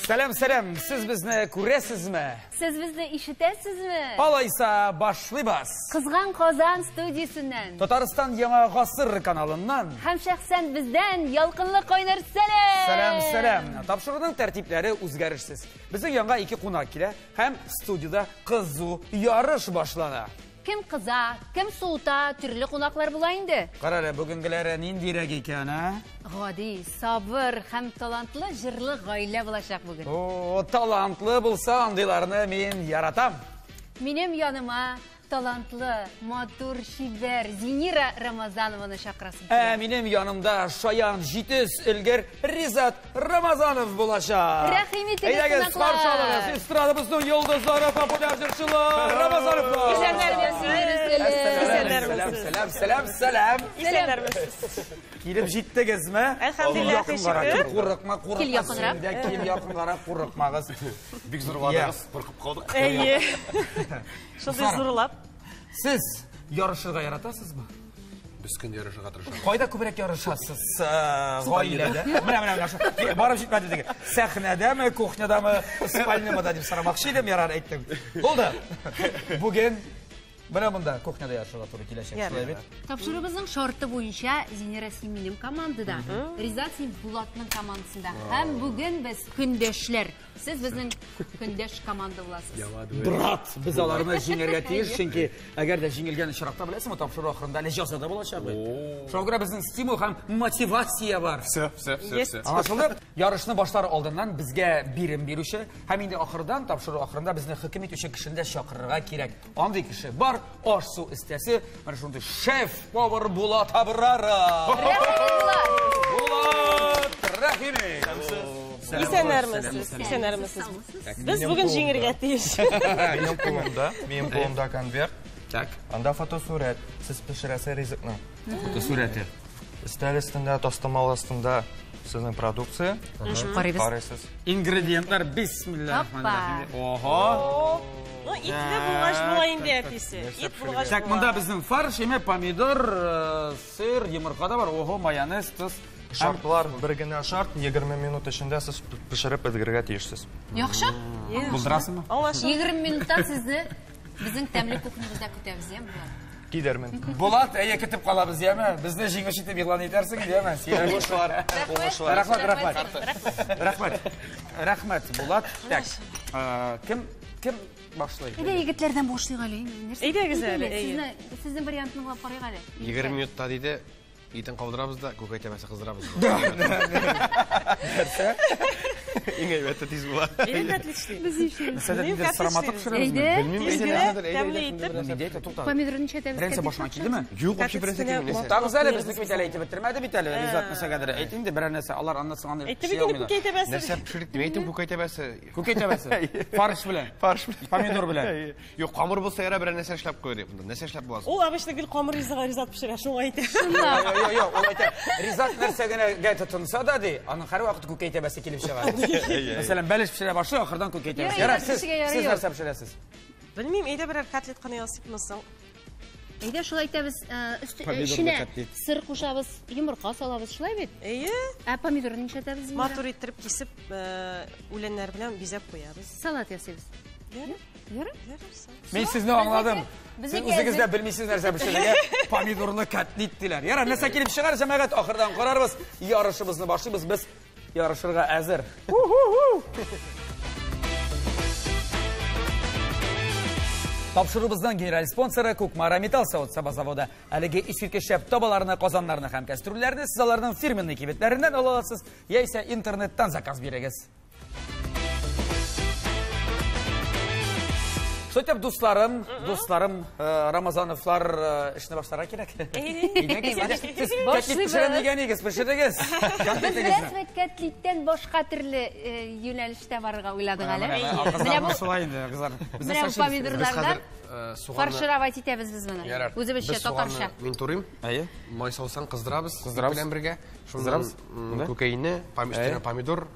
Сәлам, сәлам. Сез безне күрәсезме? Сез безне ишетәсезме? Алайса башлыйбыз. Кызган Казан студиясеннән. Татарстан Яңа Гасыр каналыннан. Һәм шәхсән бездән ялкынлы кайнар сәлам. Сәлам, сәлам. Тапшыруның тәртипләре үзгәрешсез. Безнең янга ике кунак килә һәм студияда кызу ярыш башлана. Кем кыза, кем суыта, төрле кунаклар була инде. Кара әле, бүгенгеләре ниндирәк икән, а? Гади, сабыр һәм талантлы җырлы гаилә булачак бүген. О, талантлы булса, андыйларны мин яратам. Минем яныма талантлы, матур, чибәр Зинира Рамазанованы чакырасым килә. Ә минем янымда шаян, җитез, өлгер Ризат Рамазанов булачак. Рәхим итегез, Әйдәгез, кунаклар. каршы алыгыз, эстрадабызның йолдызлары, популяр җырчылар Рамазановлар. Исәннәрмесез. Сәлам, сәлам, сәлам, сәлам. Исәннәрмесез. Килеп җиттегезме? Әлхәмдүлилләһ, Якынгарак, шөкер. курыкма, курыкма. Кил якынрак. Син дә кил якынгарак, курыкмагыз. Бик зурладыгыз, куркып калдык. Әйе. Шундый зурлап. Сез ярышырга яратасызмы? Без көн ярышырга тырышабыз. Кайда күбрәк ярышасыз? Гаиләдә. Менә, менә, менә шул. Барып җитмәде теге. Сәхнәдәме, кухнядамы, спальнямы дип сорамакчы идем, ярар әйттем. Булды. Бүген менә монда кухняда ярышырга туры киләчәк, шулай бит? Тапшыруыбызның шарты буенча Зинира син минем командада, Ризат син Булатның командасында. Һәм бүген без көндәшләр. Сез безнең көндәш команда буласыз. Брат, без аларны җиңәргә тиеш, чөнки әгәр дә җиңелгән очракта, беләсеңме, тапшыру ахырында әле җәза да булачак бит. Шуңа күрә безнең стимул һәм мотивация бар. Все, все, все, Есть. все. Аңлашылды? Ярышны башлар алдыннан безгә бирем бирүче һәм инде ахырдан, тапшыру ахырында безне хөкем итүче кешене дә чакырырга кирәк. Андый кеше бар, аш-су өстәсе, менә шундый шеф-повар Булат Абраров. Булат Рәхимов. Исәннәрмесез. Исәннәрмесез. Без бүген җиңергә тиеш. Минем кулымда, минем кулымда конверт. Так, Анда фотосурәт, сез пешерәсе ризыкның. фотосурәте. Өстәл өстендә, тастымал астында сезнең продукция. Карыйбыз. Карыйсыз. Ингредиентлар бисмиллахиррахманиррахим. Ого. Ну, итле булгач була инде әтисе. Ит булгач. Так, монда безнең фарш, яме помидор, сыр, йомырка да бар. Ого, майонез, тоз. Шартлар бер генә шарт, 20 минут эчендә сез пешереп өлгерергә тиешсез. Яхшы. Булдырасыңмы? Аңлашылды. 20 минуттан сезне безнең тәмле кухнябызда көтәбез, яме Булат? Килермен. Булат, әйе көтеп калабыз, яме? Безне җиңүче дип игълан итәрсең, яме? Уңышлар. Уңышлар. Рәхмәт, рәхмәт. Рәхмәт. Рәхмәт, Булат. Так, кем кем башлый? Әйдә егетләрдән башлыйк әле. Нәрсә? Әйдәгез әле, әйе. Сезне сезнең вариантны уйлап карыйк әле. 20 минутта диде, итен калдырабыз да, күкәй тәбәсе кыздырабыз. Нәрсә? Иң әйбәте тиз була. Әйдә, отличный. Без ишәбез. Нәрсәдер инде сыраматык пешерәбезме? Әйдә. Белмим, Тиз әйдә, генә, нәрсәдер, әйдә, тәмле әйдә, итеп. нәрсәдер. Нинди әйтә, тукта. Помидорны ничәтәбез? Беренче башына килдеме? Юк, вообще беренче килми, нәрсә. Тагыз әле безнеке бит әле әйтеп бетермәде бит әле. Ризат нәрсәгәдер. Әйт инде берәр нәрсә, алар аннан соң аны Әйтте бит инде күкәй тәбәсе. Нәрсә пешердек дип әйттем, күкәй тәбәсе. Күкәй тәбәсе. Фарш белән. Фарш белән. Помидор белән. Юк, камыр булса ярар, берәр нәрсә эшләп куйыр дип. Нәрсә эшләп буласың? Ул обычно гел камыр ризыгы Ризат пешерә, шуңа әйтә. Юк, юк, юк, ул әйтә. Ризат нәрсә генә тотынса да ди, аның һәрвакыт күкәй тәбәсе килеп чыга. Мәсәлән, бәлеш пешерә башлый, ахырдан күкәй тәбәсе. Ярар, Ярар, сез кешегә ярый сез юк. нәрсә пешерәсез? Белмим, әйдә берәр котлет кына ясыйкмы соң? Әйдә шулай итәбез, Помидорлы эченә котлет. сыр кушабыз, йомырка салабыз, шулай бит? Әйе. Ә помидорны ничәтәбез? Зинира? Матур иттереп кисеп, үләннәр белән бизәп куябыз. Салат ясыйбыз. Ярар, Ярар? ярар, соң. Мин сезне аңладым. Сез Безнеке үзегез дә әзер. белмисез нәрсә пешерергә. Помидорлы котлет диләр. Ярар, нәрсә килеп чыгар, җәмәгать, ахырдан карарбыз. Ярышыбызны башлыйбыз. Без ярышырга әзер. Тапшыруыбызның генераль спонсоры Кукмара Металл савыт-саба заводы. Әлеге искиткеч шәп табаларны, казаннарны һәм кәстрүлләрне сез аларның фирменный кибетләреннән ала аласыз, яисә интернеттан заказ бирегез. Шулай итеп, дусларым, дусларым, Рамазановлар, эшне башларга кирәк. Әйдәгез, әйдә. Сез котлет пешерәм дигән идегез, пешерегез. Без Котлетегезне. рәсми котлеттән башка төрле юнәлештә барырга уйладык әле. Менә Менә бу шулай инде, кызлар. Без менә бу нәрсә эшлибез? Без помидорлардан хәзер суганны фаршировать итәбез без моны. Ярар. Үзебезчә Без суганны татарча. Мин турыйм. Әйе. Май салсаң кыздырабыз. Кыздырабыз. Ит белән бергә. Шуннан Кыздырабыз. күкәйне, өстенә помидор,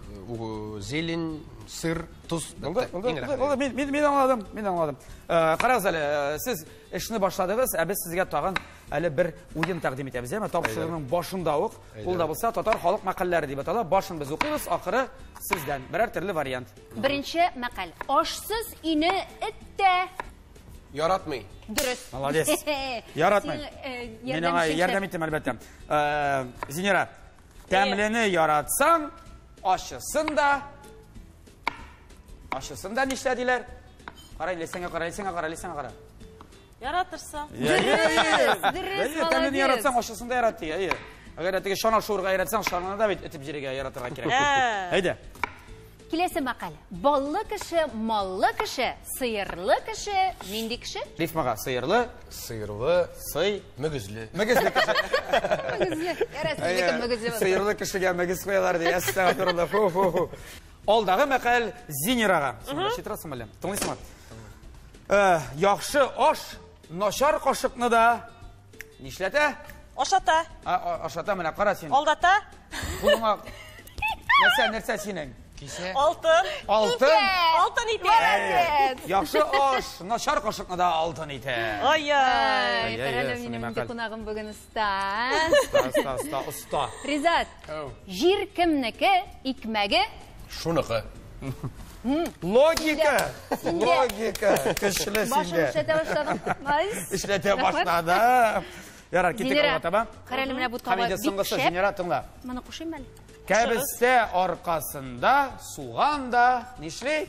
зелень, сыр. Тоз. Булды, бетте. булды, Иң булды, рәхәт. булды. Мин аңладым, мин аңладым. Карагыз әле, сез эшне башладыгыз, ә без сезгә тагын әле бер уен тәкъдим итәбез, яме? Тапшыруның башында ук, ул да булса татар халык мәкальләре дип атала. Башын без укыйбыз, ахыры сездән. Берәр төрле вариант. Беренче мәкаль. Ашсыз өйне эт тә Яратмый. дөрес. Молодец. Яратмый. Син, Мин аңа ярдәмчең ярдәм иттем, әлбәттә. Зинира, тәмлене яратсаң, ашысын да нишлә диләр? Кара, лесеңә кара, лесеңә кара, лесеңә кара. Яратырсың. Дөрес, дөрес, Тәмлене молодец. яратсаң, ашысын да ярат ди, әйе. Әгәр теге чана шуырга яратсаң, чананы да бит этеп җиргә яратырга кирәк. Әйдә. Киләсе мәкаль. Баллы кеше, маллы кеше, сыерлы кеше, нинди кеше? Рифмага сыерлы, Сыерлы, сый, мөгезле. мөгезле кеше. Мөгезле. Ярас, безнеке мөгезле булсын. Сыерлы кешегә мөгез куялар ди. Әстәгъфирулла. Фу, фу, фу. Алдагы мәкаль Зинирага. Син дә читрасың әле. Тыңлыйсыңмы? Яхшы аш начар кашыкны да нишләтә? Ашата. Ашата, менә кара син. Алдата. Кулыңа нәрсә, нәрсә синең? Кисә. Алтын. Алтын. Алтын итә. Молодец. Яхшы аш начар кашыкны да алтын итә. Ай-яй. Ай, Ай, карале, ай, минем шундый инде мәкаль. кунагым бүген оста. Оста, оста, оста, оста. Ризат, җир кемнеке, икмәге? Шуныкы. Логика, логика, көчле Башын синдә. эшләтә башладың. Молодец. Эшләтә Рәхмәт. башлады. Ярар, киттек Зинира, алга таба. Карале, менә бу Һәм таба инде бик соңгысы, шәп. Зинира, тыңла. Моны кушыйм әле. Кәбестә аркасында суган да нишли?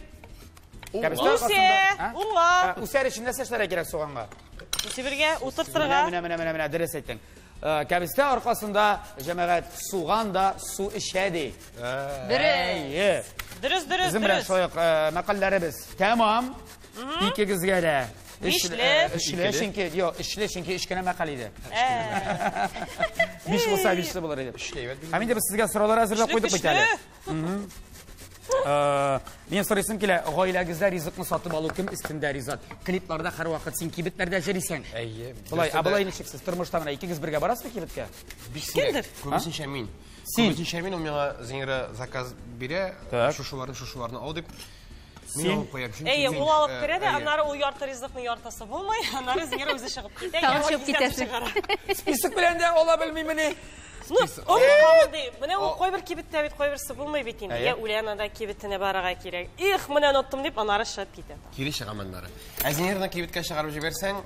Кәбестә Үсә, аркасында, уңа. Үсәр өчен нәрсә эшләргә кирәк суганга? Үсебергә, утыртырга. Менә, менә, менә, менә, дөрес әйттең. Кәбестә аркасында җәмәгать суган да су эчә ди. Дөрес. Әйе. Дөрес, дөрес, Безнең белән дөрес. шулай ук мәкальләребез тәмам. Икегезгә дә. Бишле. Өчле, чөнки, юк, өчле, чөнки өч кенә мәкаль иде. Биш булса, бишле булыр иде. Өчле әйбәт бит. Һәм инде без сезгә сораулар әзерләп Өчле, куйдык бит әле. Минем сорыйсым килә, гаиләгездә ризыкны сатып алу кем өстендә, Ризат? Клипларда һәрвакыт син кибетләрдә йөрисең. Әйе. Болай, ә болай ничек сез тормышта менә икегез бергә барасызмы кибеткә? Бик сирәк. Күбесенчә мин. Син. Күбесенчә мин, ул миңа Зинира заказ бирә, Так. шушыларны, шушыларны ал дип. Син? Мин алып куям. Чөнки Әйе, мин, ул алып керә дә, әйе. аннары ул ярты ризыкның яртысы булмый, аннары Зинира үзе чыгып китә, Тагын яңа чыгып кисәтеп китәсең. чыгара. Список белән дә ала белмимени? Ну, онытканмын ди. Менә ул кайбер кибеттә бит кайберсе булмый бит инде. Әйе. Я Ульянада кибетенә барырга кирәк. Их, менә оныттым дип, аннары чыгып китә. Кире чыгам аннары. Ә Зинираны кибеткә чыгарып җибәрсәң,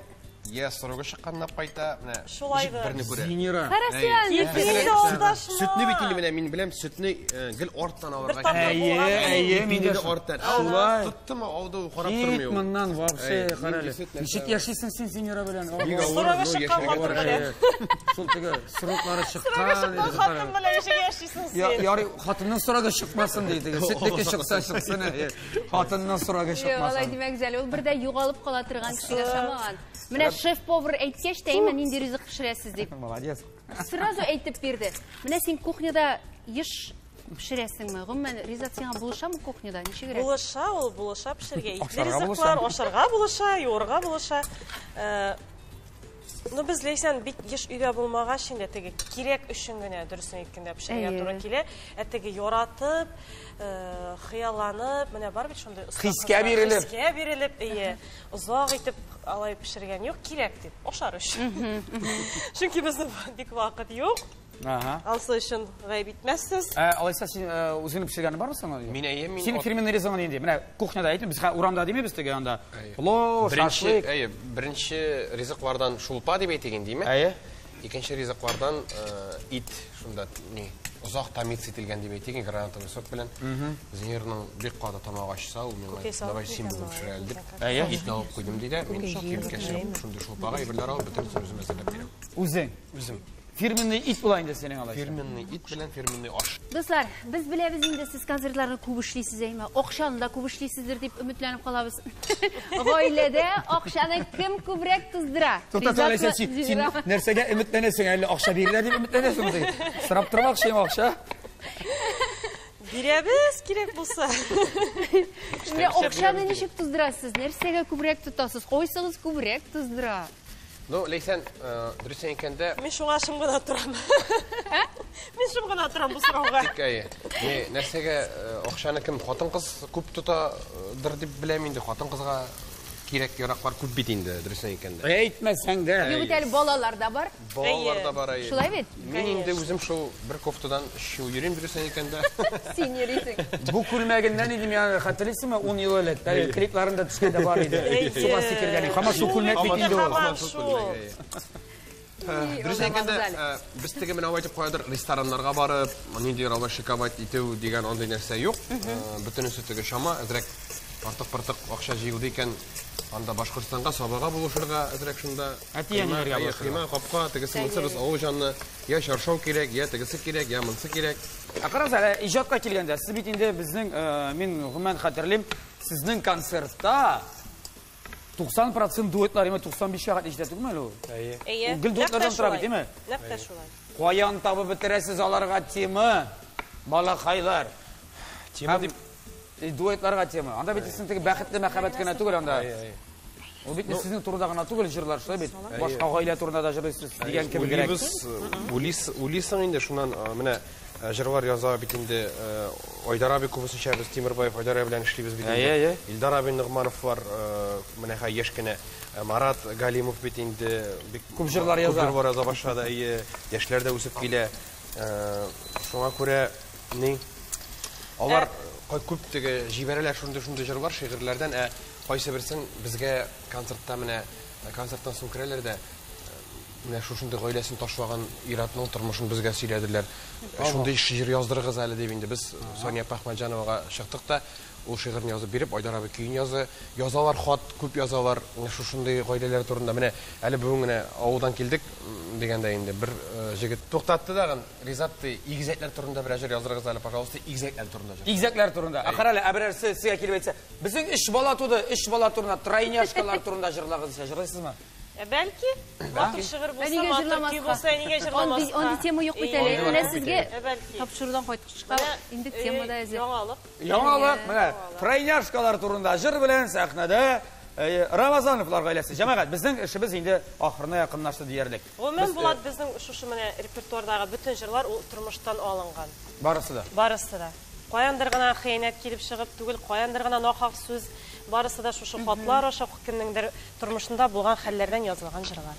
я срогы чыкканнан кайта, менә Шулайдыр. ничек берне күрә. Зинира. Карасен. Кибетне алдашма. Сөтне бит инде менә мин беләм, сөтне гел арттан Бер алырга тапкыр кирәк. Әйе, булган. әйе, мин Мин дә дә арттан. Шулай. Тоттымы, алды, ул карап Кит тормый ул. моннан вообще, Әй, карале. нинди сөт нәрсә Ничек ул? яшисең син Зинира белән? Бик авыр, Срогы но чыккан яшәргә хатын туры белән. килә. Шул теге сроклары Срогы чыккан. чыккан хатын белән яшәргә яшисең син. Ярый, хатынның срогы чыкмасын ди теге. Сөтнеке чыкса чыксын. әйе. Хатынның срогы Юк, алай чыкмасын. димәк, әле ул бер дә югалып кала торган кешегә ошамаган. Менә шеф-повар әйткәч тә, әйме нинди ризык пешерәсез дип. Молодец. Сразу әйтеп бирде. Менә син кухняда еш пешерәсеңме? Гомумән, Ризат сиңа булышамы кухняда? Ничегрәк? Булыша ул, булыша пешергә. Итле Ашарга ризыклар, булыша. ашарга булыша, юырга булыша. Ну, без Ләйсән бик еш өйдә булмагач инде теге кирәк өчен генә дөресен әйткәндә пешерергә Әйе. туры килә. Ә теге яратып, хыялланып, менә бар бит шундый оста Хискә кызлар. бирелеп. Хискә бирелеп, әйе. Озак итеп алай пешергән юк, кирәк дип, ашар өчен. Чөнки безнең бик вакыт юк. Ага. Алсы өчен гаеп итмәссез. Алайса син үзеңнең пешергәнең бармы соң? Мин әйе, мин Синең фирменный ризыгың нинди? Менә кухняда әйтмим, без хәзер урамда димибез теге анда. Әйе. Плов, Беренче, шашлык. әйе, беренче ризыклардан шулпа дип әйтик инде, димме? Әйе. Икенче ризыклардан ит, шунда ни, озак тамиц ителгән дип әйтик, гранатовый сок белән. Зинирның бик каты тамагы ачса, ул миңа Күкәй салып давай син куйган бүген алай, пешерә әле дип. Әйе. Итне алып куйдым ди дә, мин кибеткә чыгып, шундый шулпага әйберләр алып, бөтенесен үзем әзерләп бирәм. Үзең. Үзем. Фирменный ит була инде синең алайса. Фирменный ит белән фирменный аш. Дуслар, без беләбез инде сез концертларны күп эшлисез, әйме? Акчаны да күп эшлисездер дип өметләнеп калабыз. Гаиләдә акчаны кем күбрәк туздыра? Тукта, Ризатмы, Алайса, син Зинирама? нәрсәгә өметләнәсең? Әллә акча бирелә дип өметләнәсеңме теге? Сорап тормакчы идем акча. Бирәбез кирәк булса. Менә акчаны ничек туздырасыз? Нәрсәгә күбрәк тотасыз? Кайсыгыз күбрәк туздыра? Ну, Ләйсән, дөресен әйткәндә... Мин шуңа шым гына торам. Мин шым гына торам бу сорауга. Тик әйе. Не, нәрсәгә акчаны кем хатын-кыз күп тотадыр дип беләм инде. Хатын-кызга кирәк яраклар күп бит инде, дөресен әйткәндә. Әйтмәсәң дә. Юк бит әле балалар да бар. Балалар да бар, әйе. Шулай бит? Мин инде үзем шул бер кофтадан 3 ел йөрим, дөресен әйткәндә. Син йөрисең. Бу күлмәгеннән инде мин хәтерлисеңме, 10 ел элек, әле клипларында төшкәндә бар иде. Суга сикергән. Һаман шул күлмәк бит инде ул. Һаман шул. Дөресен әйткәндә, без теге менә әйтеп куядыр, рестораннарга барып, нинди алай шиковать итү дигән андый нәрсә юк. Бөтенесе теге чама, әзрәк артык-пыртык акча җыелды икән, анда Башкортстанга, Сабага булышырга әзрәк шунда. Әти-әниләргә булышырга. Кыйма, капка, тегесе монысы, без авыл җанны, я чаршау кирәк, я тегесе кирәк, я монысы кирәк. Ә карагыз әле, иҗатка килгәндә, сез бит инде безнең, мин гомумән хәтерлим, сезнең концертта 90% дуэтлар, әмма 95 га җитә түгелме әле ул? Әйе. Әйе. Ул гел дуэтлардан тора бит, әйме? Нәкъ тә шулай. Каян табып бетерәсез аларга тема, балакайлар? Тема дип дуэтларга тема. Анда бит сезнең теге бәхетле мәхәббәт кенә түгел анда. Ул бит сезнең турында гына түгел җырлар, шулай бит. Башка гаилә турында да җырлыйсыз дигән кебегрәк. Уйлыйбыз, уйлыйсың инде шуннан менә җырлар яза бит инде Айдар абый күбесенчә без Тимербаев Айдар абый белән эшлибез бит инде. Илдар абый Ногманов бар, менә хәй яшь кенә. Марат Галимов бит инде бик күп җырлар яза. Күп җырлар яза башлады, әйе, яшьләр дә үсеп килә. Шуңа күрә ни алар күп теге җибәрәләр шундый-шундый җырлар, шигырьләрдән, ә кайсы берсен безгә концертта менә концерттан соң керәләр дә менә шушындый гаиләсен ташлаган ир-атның тормышын безгә сөйләделәр. Шундый шигырь яздырыгыз әле дип инде без Сания Пахмаджановага чыктык та, ул шигырьне язып биреп, Айдар абый көен язды. Язалар хат, күп язалар шушындый гаиләләр турында. Менә әле бүген генә авылдан килдек дигәндә инде бер җегет туктатты дагын, Ризат ди, игезәкләр турында бер җыр яздырыгыз әле, пожалуйста, игезәкләр турында җыр. Игезәкләр турында. Ә кара әле, ә берәрсе сезгә килеп әйтсә, безнең 3 бала туды, 3 бала турында, тройняшкалар турында җырлагыз дисә, җырлыйсызмы? Бәлки, матур шигырь булса, матур көй булса, нигә җырламаска? Андый тема юк бит әле. Менә сезгә тапшырудан кайткычка инде тема да әзер. Яңалык. Яңалык, менә тройняшкалар турында җыр белән сәхнәдә Рамазановлар гаиләсе. Җәмәгать, безнең эшебез инде ахырына якынлашты диярлек. Гомумән, Булат, безнең шушы менә репертуардагы бөтен җырлар ул тормыштан алынган. Барысы да. Барысы да. Каяндыр гына хыянәт килеп чыгып түгел, каяндыр гына нахак сүз, барысы да шушы хатлар аша кемнеңдер тормышында булган хәлләрдән язылган җырлар.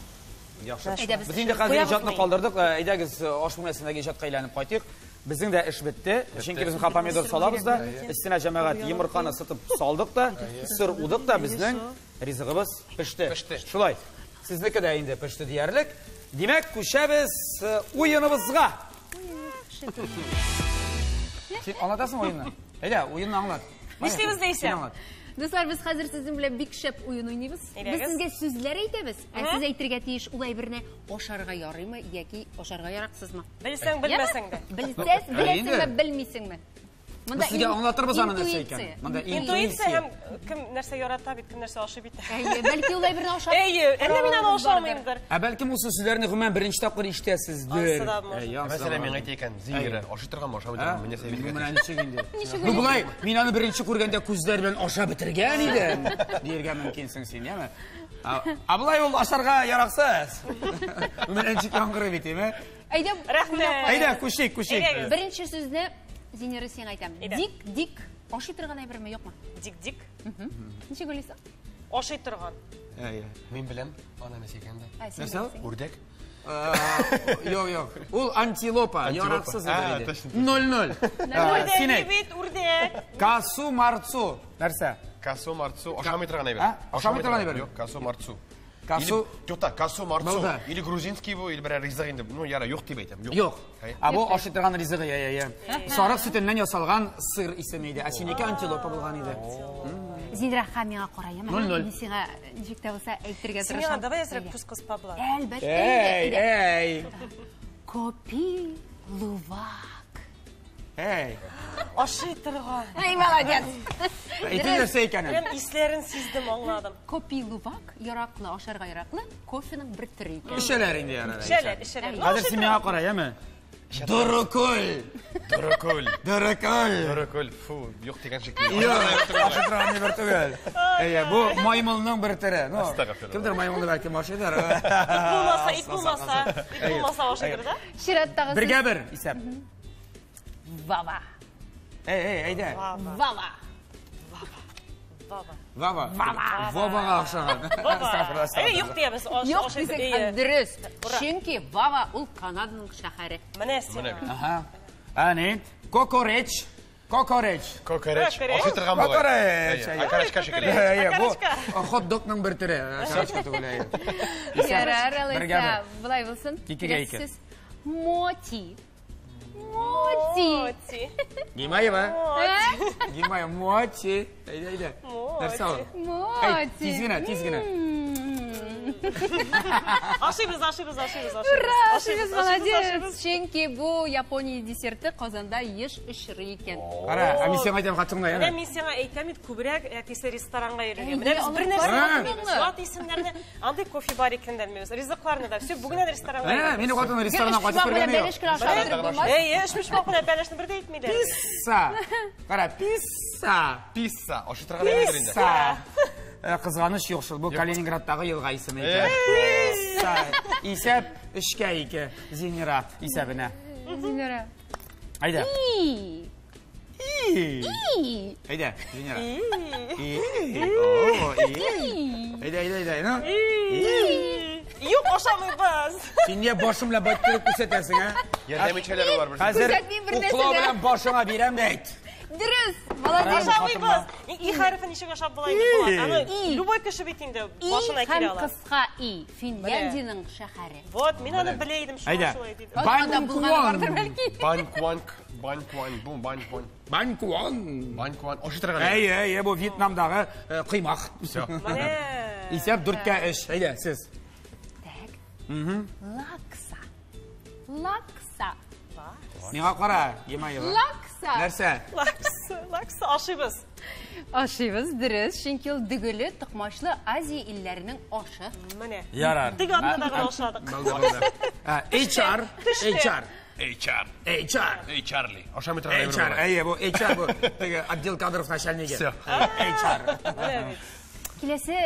Яхшы. Без инде хәзер иҗатны калдырдык. Әйдәгез, аш бүлмәсендәге иҗатка әйләнеп кайтыйк. Безнең дә эш бетте. Чөнки без помидор салабыз да, өстенә җәмәгать йомырканы сытып салдык та, сыр удык та, безнең ризыгыбыз пеште. Шулай. Сезнеке дә инде пеште диярлек. Димәк, күчәбез уеныбызга. Син аңлатасың уенны? Әйдә, уенны аңлат. Нишлибез дисең? Дуслар, без хәзер сезнең белән бик шәп уен уйныйбыз. Без сезгә сүзләр әйтәбез, ә сез әйтергә тиеш ул әйберне ашарга ярыймы яки ашарга яраксызмы? Белсәң, белмәсәң дә. Белсәң, беләсеңме, белмисеңме? Монда сезгә аңлатырбыз аны нәрсә икән. Монда интуиция һәм кем нәрсә ярата бит, кем нәрсә ашый бит. Әйе, бәлки ул әйберне ашап. Әйе, әллә мин аны ашамыймдыр. Ә бәлки ул сүзләрне гомумән беренче тапкыр ишетәсездер. Мәсәлән, миңа әйтә икән, Зинира, ашый торганмы, ашамый торганмы, нәрсә әйтергә? Менә ничек инде. Ну болай, мин аны беренче күргәндә күзләр белән ашап бетергән идем, дияргә мөмкинсең син, яме? Ә болай ул ашарга яраксыз. Менә ничек яңгырый бит, әйме? Әйдә, рәхмәт. Әйдә, күчик, күчик. Беренче сүзне Зинира, сиңа әйтәм. Дик-дик. Ашый торган әйберме, юкмы? Дик-дик. Ничек уйлыйсың? Ашый торган. Әйе. Мин беләм, ана нәрсә икәнен дә. Нәрсә ул? Үрдәк. Юк, юк. Ул антилопа, яраксыз әйбер иде. 0-0. Үрдәк бит, үрдәк. Касу марцу. Нәрсә? Касу марцу. Ашамый торган әйбер. Ашамый торган әйбер? Юк, касу марцу. Касу... Тукта, касу марцу. Или грузинский бу, или берәр ризык инде. Ну, яра, юк дип әйтәм. Юк. Ә бу ашый торган ризыгы, я, я, я. Сарык сөтеннән ясалган сыр исеме иде. Ә синеке антилопа булган иде. Зинира, ха, миңа кара, яме. Мин сиңа ничек тә булса әйтергә тырышам. Син миңа давай әзрәк күз кыспа була. Әлбәттә. Эй, эй. Копи лувак. Эй. Ашый торган. Ай, молодец. Әйтер нәрсә икәнен. Прям исләрен сиздем, аңладым. Копи лувак яраклы, ашарга яраклы кофеның бер төре икән. Эчәләр инде ярар. Эчәләр, эчәләр. Хәзер син миңа кара, яме? Дорокөл. Дорокөл. Дорокөл. Дорокөл. Фу, юк дигән шикелле. Юк, ашый торган бер түгел. Әйе, бу маймылның бер төре. Ну, Астагфирулла. кемдер маймылны бәлки ашыйдыр. Булмаса, ит булмаса, ит булмаса ашыйдыр да? Чираттагы сүз Бергә бер исәп. Вава. Әй, әй, әйдә. Вава. Баба. Вава. Вавага охшаган. Баба. Әй, юк диябез. Юк дисәк, һәм дөрес. Чөнки Вава ул Канаданың шәһәре. Менә сиңа. Аһа. Әни, кокореч. Кокореч. Кокореч. Кокореч. Ашый торган бугай. Кокореч. Әйе, Окорочка шикелле. Әйе, бу Окорочка. хот-догның бер төре. Окорочка түгел, әйе. Ярар, Бергә алайса, бер. болай булсын. Икегә ике. Сүз Моти. Моти. Моти. Гимаева. Ә? Гимаева, моти. Әйдә, әйдә. Нәрсә ул? Моти. Әй, тиз генә, тиз генә. Ашыйбыз, ашыйбыз, ашыйбыз, ашыйбыз. Ура, ашыйбыз, молодец. Ашыйбыз. Чөнки бу Япония десерты Казанда еш очрый икән. Кара, ә мин сиңа әйтәм, хатыңны, Менә әйе. мин сиңа әйтәм бит, күбрәк әтисе ресторанга йөрергә. Әйе, Менә без алып бер нәрсә бармадыңмы? белмибез. Зат исемнәрне, андый кофе бар икән дә белмибез. Ризыкларны да. Все, бүгеннән ресторанга Ә, йөрибез. мине хатын рестораннан кайтып Өчпочмак белән күргәне юк. бәлеш кенә ашап утырып булмас. Әйе, өчпочмак белән бәлешне бер дә әйтмиләр. Писса. Кара, писса. Писса. Ашый торган әйбер инде. Писса. Кызганыч юк шул. Бу Калининградтагы елга исеме икән. Писса. Исәп 3-2 Зинира исәбенә. Зинара. Әйдә. И. И. И. Әйдә, Зинира. И. О, и. Әйдә, әйдә, әйдә. Ну. Юк, ашамыйбыз. Син нигә башың белән баттырып күрсәтәсең, ә? Ярдәм итүчеләре бар берсе. Хәзер Күрсәтмим бер нәрсә уклау дә. белән башыңа бирәм дә әйт. Дөрес, молодец. Ашамыйбыз. И хәрефен ничек ашап була инде Булат? Аны И. любой кеше бит инде И башына һәм килә ала. кыска И. Финляндиянең шәһәре. Вот, мин аны белә идем, шулай Әйдә. шулай диде. Казанда булганы бардыр бәлки. Банкуанг, банкуан, бу банкуан. Банкуан. Банкуан. Ашый торган әйбер. Әйе, әйе, бу Вьетнамдагы кыймак. Менә. Исәп 4-3. Әйдә, сез. Так. Лакса. Лакса. Миңа кара, Емаева. Лакса. Нәрсә? Лакса, лакса ашыйбыз. Ашыйбыз, дөрес, чөнки ул дөгеле токмачлы Азия илләренең ашы. Менә. Ярар. Дөге атны да гына ашадык. Булды, булды. HR, HR, HR. HR. Эй, Чарли. Ашамый торган әйбер HR, бугай. әйе, бу HR бу. Теге отдел кадров начальнигы. Всё. HR. Менә бит. Киләсе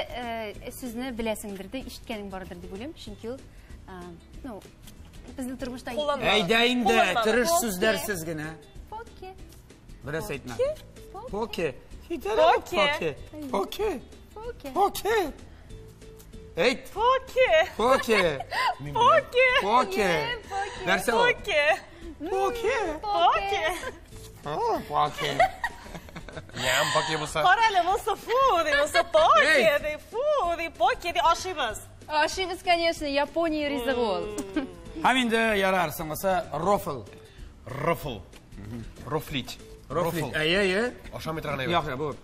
сүзне беләсеңдер дә, ишеткәнең бардыр дип уйлыйм, чөнки ул, ну, безнең тормышта Кулланма. Әйдә инде, Кулланма. тырыш сүзләрсез генә. Поке. Бераз әйтмә. Поке. Поке. Поке. Поке. Поке. Поке. Поке. Әйт. Поке. Поке. Поке. Поке. Нәрсә ул? Поке. Поке. Поке. О, Поке. Ням, поке булса. Кара әле, монысы фу, ди, монысы поке, Эй. ди, фу, ди, поке, ди, ашыйбыз. Ашыйбыз, конечно, Япония ризыгы ул. Һәм инде ярар, соңгысы рофл. Рофл. Рофлить. Рофл. Әйе, әйе. Ашамый торган әйбер. Яхшы, бу.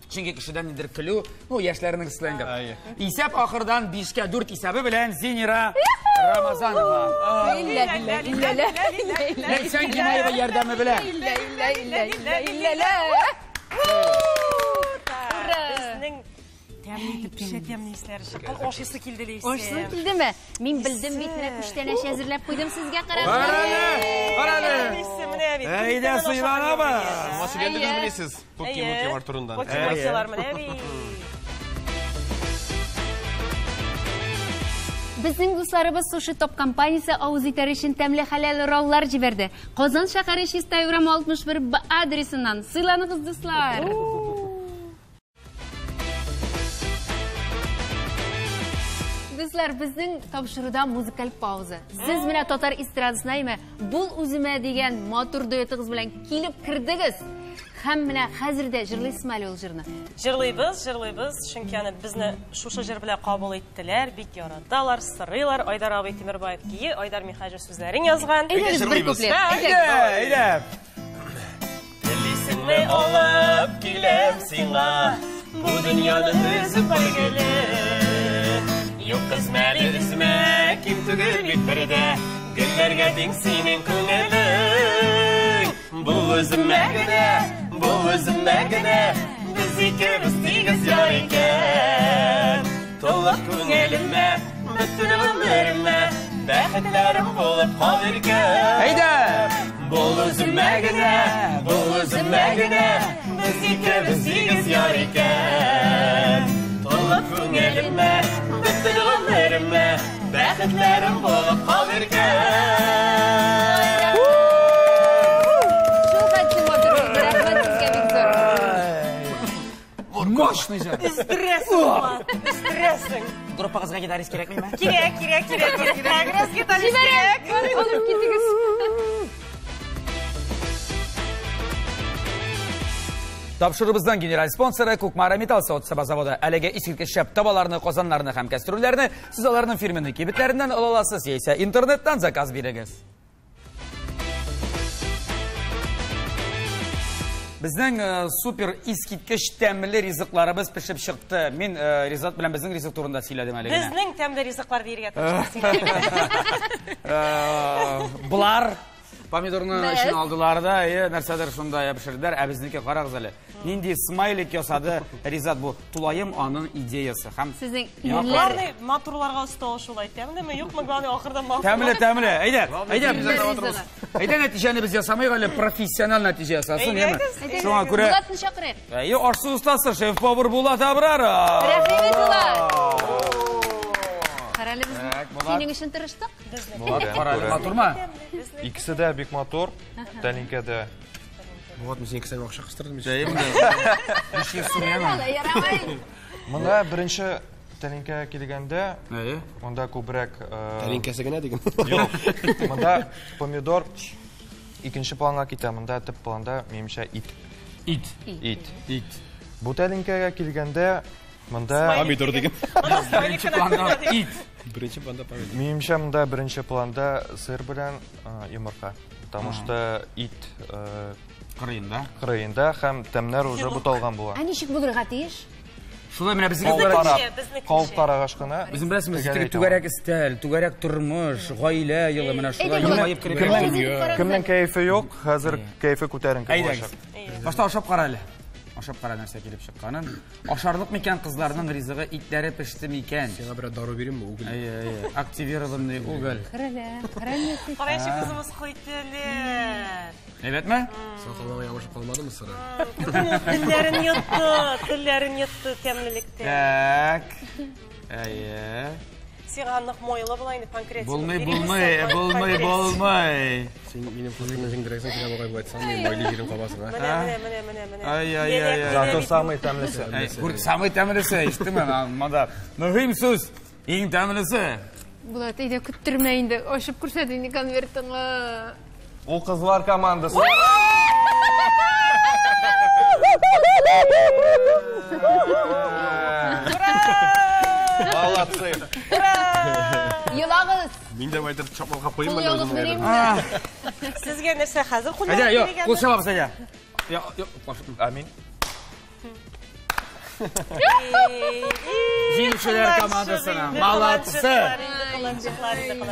Чөнки кешедән нидер көлү, ну, яшьләрнең сленгы. Әйе. Исәп ахырдан 5-4 исәбе белән Зинира Рамазанова. Иллә, иллә, иллә, иллә, иллә, Ләйсән Гимаева ярдәме белән. иллә, иллә, иллә, иллә, иллә, иллә. Ура! Безнең тәмле итеп пешә тәмле исләре чыккан. Ашыйсы килде Ләйсән. Ашыйсы килдеме? Мин белдем бит, менә күчтәнәч әзерләп куйдым сезгә карап. Кара әле, кара әле. Ләйсән, менә бит. Әйдә, сыйланабыз. Моңа сөйләндегезмени сез? Поке-мокелар турында. Поке-мокелар менә бит. Безнең дусларыбыз Суши Топ компаниясе авыз итәр өчен тәмле хәләл роллар җибәрде. Казан шәһәре Чистай урамы 61 Б адресыннан. Сыйланыгыз, дуслар. Дуслар, безнең тапшыруда музыкаль пауза. Сез менә татар эстрадасына име бул үземә дигән матур дуэтыгыз белән килеп кердегез. Һәм менә хәзер дә җырлыйсызмы әле ул җырны? Җырлыйбыз, җырлыйбыз, чөнки аны безне шушы җыр белән кабул иттеләр, бик яраталар, сырыйлар. Айдар абый Тимербаев кие, Айдар Михаҗев сүзләрен язган. Әйдәгез бер җырлыйбыз. куплет. Әйдә, Әйдәгез. әйдә. Телисеңме алып киләм сиңа, бу дөньяны өзеп бергеле. Юк кызмәле үзмә, ким түгел бит бер дә, гөлләргә тиң синең күңелең. Бу үземә генә, бу үземә генә, без икебез тигез яр икән. Тулы күңелемә, бөтен гомеремә, Бәхетләрем булып кал иркәм. Әйдә! Бул үземә генә, бул үземә генә, без икебез сигез яр икән. Тулы күңелемә, бөтен гомеремә, бәхетләрем булып кал иркәм. Шул хәтле матур булды. Рәхмәт сезгә бик зур. Мощный җыр. Өстерәсең, Булат, өстерәсең. Группагызга гитарист кирәкмиме? Кирәк, кирәк, кирәк, кирәк. Как раз гитарист кирәк. Барып алып китегез. Тапшыруыбызның генераль спонсоры Кукмара Металл савыт-саба заводы. Әлеге искиткеч шәп табаларны, казаннарны һәм кәстрүлләрне сез аларның фирменный кибетләреннән ала аласыз яисә интернеттан заказ бирегез. Безнең супер искиткеч тәмле ризыкларыбыз пешеп чыкты. Мин Ризат белән безнең ризык турында сөйләдем әле генә. Безнең тәмле ризыклар диергә тырыштык. Болар помидорны Без. эчен алдылар да, нәрсәдер шунда пешерделәр. Ә безнеке карагыз әле. Нинди смайлик ясады Ризат бу. Тулаем аның идеясы. Һәм Сезнең миңа ирләр калса- Главный, матурларга оста ул шулай. Тәмлеме, юкмы, главный, ахырдан матур. Тәмле, тәмле. Әйдә, әйдә. Ризыгы. Әйдә нәтиҗәне без ясамыйк әле, профессиональ нәтиҗә ясасын, яме. Әйдәгез, Шуңа күрә Булатны чакырыйк. Әйе, аш-су остасы, шеф-повар Булат Абраров. Рәхим ит, Булат. Карале, без Так, Булат. синең өчен тырыштык. Булат, карале, матурмы? Икесе дә бик матур. Тәлинкә дә. Булат, мин синең кесәңә акча кыстырдым. Ничә сум яме? Ярамый. Монда беренче тәлинкә килгәндә, Әйе. монда күбрәк, Тәлинкәсе генә диген. Юк. Монда помидор икенче планга китә, монда төп планда минемчә ит. Ит. Ит. Ит. Бу тәлинкәгә килгәндә, монда Помидор диген. Беренче планда ит. Беренче планда помидор. Минемчә монда беренче планда сыр белән йомырка. Потому что ит Кырыенда. кырыенда һәм тәмнәр уже буталган була. Ә ничек булырга тиеш? Шулай менә безнең Калып түгәрәк- карап, безнеке калып кеше. карагач кына Безнең беләсезме, төгәл теге әйтә түгәрәк өстәл, түгәрәк тормыш, гаилә елы менә шулай Әйдә, Булат. елмаеп кереп Кемнең- килә. Кемнең кәефе юк, хәзер кәефе күтәренке Әйдәгез. булачак. Башта ашап кара әле. Ашап кара нәрсә килеп чыкканын. Ашарлык микән кызларның ризыгы, итләре пеште микән? Сиңа берәр дару биримме, угол? Әйе, әйе. Активированный уголь. Карале, карале. Карачы күзебез кайтты әле. Әйбәтме? Сакалыңа ябышып калмадымы сыры? Телләрен йотты, телләрен йотты тәмлелектә. Так. Әйе. Сиңа нык майлы була инде панкреатин. Булмый, булмый, булмый, булмый. Син минем күземне җиңдерәсең, сиңа бугай бу әйтсәм, мин майлы җирем кабасың, а? Менә, менә, менә, менә, менә. Ай, ай, ай, ай. Зато самый тәмлесе. Әй, күр, самый тәмлесе, ишеттеңме? Монда мөһим сүз, иң тәмлесе. Булат, әйдә көттермә инде. Ачып күрсәт инде конвертыңны. Ул кызлар командасы. Молодцы. Елагыз. Мин дә байтыр чапмалга куйым Кул әле ягыз үземә. бирәйемме? Сезгә нәрсә хәзер кулланып Әйдә, йо, килгән? кул чабабыз, әйдә. Йо, йо, кашыкны. Амин. Җиңүчеләр командасына. Молодцы.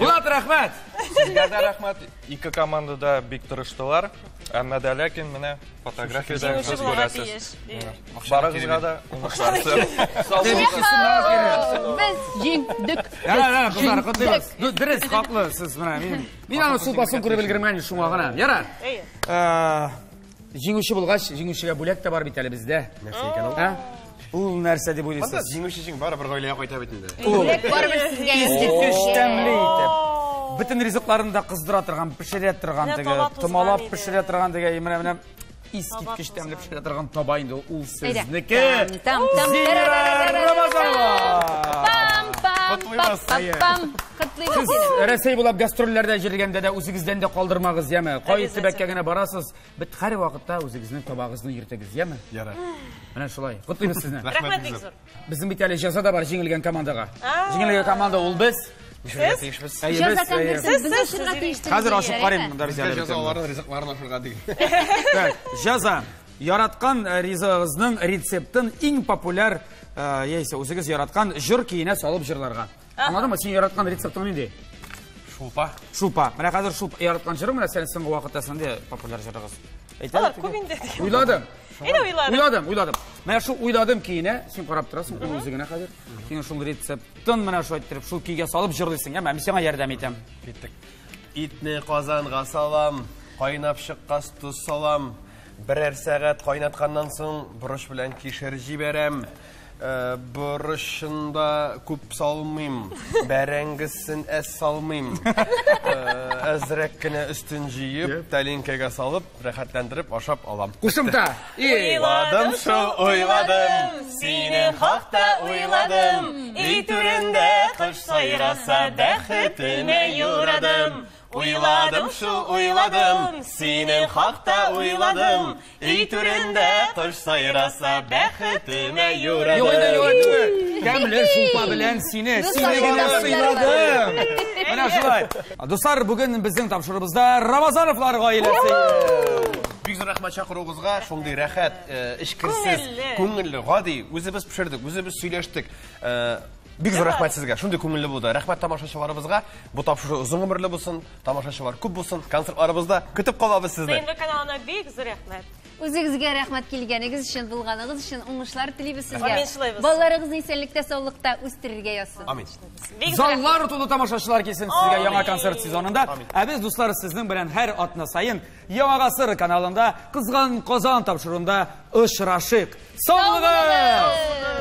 Булат, рәхмәт. Сезгә дә рәхмәт. Ике команда да бик тырыштылар. Әмма дә ләкин менә фотографиядә Җиңүче сез булырга күрәсез. тиеш. Барыгызга да уңышлар. Без җиңдек. Ярар, ярар, кызлар, котлыйбыз. Дөрес, хаклы сез менә. Мин аны сулпасын күреп өлгермәгән шуңа гына. Ярар. Әйе. Җиңүче булгач, җиңүчегә бүләк тә бар бит әле бездә. Нәрсә икән ул? Ә? Ул нәрсә дип Монда уйлыйсыз? җиңүче җиң барыбер гаиләгә кайта бит инде. Бүләк барыбер сезгә. Искиткеч тәмле итеп. Бөтен ризыкларын да кыздыра торган, пешерә торган Менә теге, таба тузган томалап иде. пешерә торган теге, менә менә искиткеч тәмле пешерә торган таба инде ул Әйдә. сезнеке. Там, там, Зинира Рамазанова. Пам, пам, пам, пам, пам. Котлыйбыз Сез сине. Рәсәй булап гастрольләрдә йөргәндә дә үзегездән дә калдырмагыз, яме. Кай Обязательно. төбәккә генә барасыз, бит һәр вакытта үзегезнең табагызны йөртегез, яме. Ярар. Менә шулай. Котлыйбыз сезне. Рәхмәт бик зур. Безнең бит әле җәза да бар җиңелгән командага. Җиңелгән команда ул без. Нишләргә тиешбез? Әйе, Җәза без, әйе. конвертын без ачырга тиеш. Хәзер ачып карыйм монда Безгә бит әле. җәзаларын, ризыкларын ашарга диген. Так, җәза. Яраткан ризыгыгызның рецептын иң популяр, яисә үзегез яраткан җыр көенә салып җырларга. Аңладыңмы? Син яраткан рецептың нинди? Шулпа. Шулпа. Менә хәзер шулпа яраткан җырың менә синең соңгы вакытта синде популяр җырыгыз. Әйтә Алар күп инде. Уйладым. Әйдә уйладым. Уйладым, уйладым. Менә шул уйладым көенә, син карап торасың, ул үзе генә хәзер. Син шул рецептын менә шулай иттереп, шул көйгә салып җырлыйсың, яме? Мин сиңа ярдәм итәм. Киттек. Итне казанга салам, кайнап чыккач тоз салам. Берәр сәгать кайнатканнан соң борыч белән кишер җибәрәм. Борычын да күп салмыйм, бәрәңгесен әз салмыйм. Әзрәк кенә өстен җыеп, тәлинкәгә салып, рәхәтләндереп ашап алам. Кушымта. Уйладым шул, уйладым, синең хакта уйладым. Өй түрендә кош сайраса, бәхетемә юрадым. Уйладым шул, уйладым, синең хакта уйладым. Өй түрендә кош сайраса, бәхетемә юрадым. Юк инде, юк инде. Тәмле шулпа белән сине, сине генә сыйладым. Менә шулай. Дуслар, бүген безнең тапшыруыбызда Рамазановлар гаиләсе. Бик зур рәхмәт чакыруыгызга. Шундый рәхәт, эчкерсез, күңелле, гади. Үзебез пешердек, үзебез сөйләштек. Бик зур рәхмәт сезгә. Шундый күңелле булды. Рәхмәт тамашачыларыбызга. Бу тапшыру озын гомерле булсын, тамашачылар күп булсын. Концертларыбызда көтеп калабыз сезне. ТНВ каналына бик зур рәхмәт. Үзегезгә рәхмәт килгәнегез өчен, булганыгыз өчен уңышлар телибез сезгә. Амин, шулай булсын. Балаларыгызны исәнлектә, саулыкта үстерергә язсын. Амин. Бик зур рәхмәт. Заллар тулы тамашачылар килсен сезгә яңа концерт сезонында. Ә без, дуслар, сезнең белән һәр атна саен Яңа гасыр каналында Кызган Казан тапшыруында очрашыйк. Саулыгыз!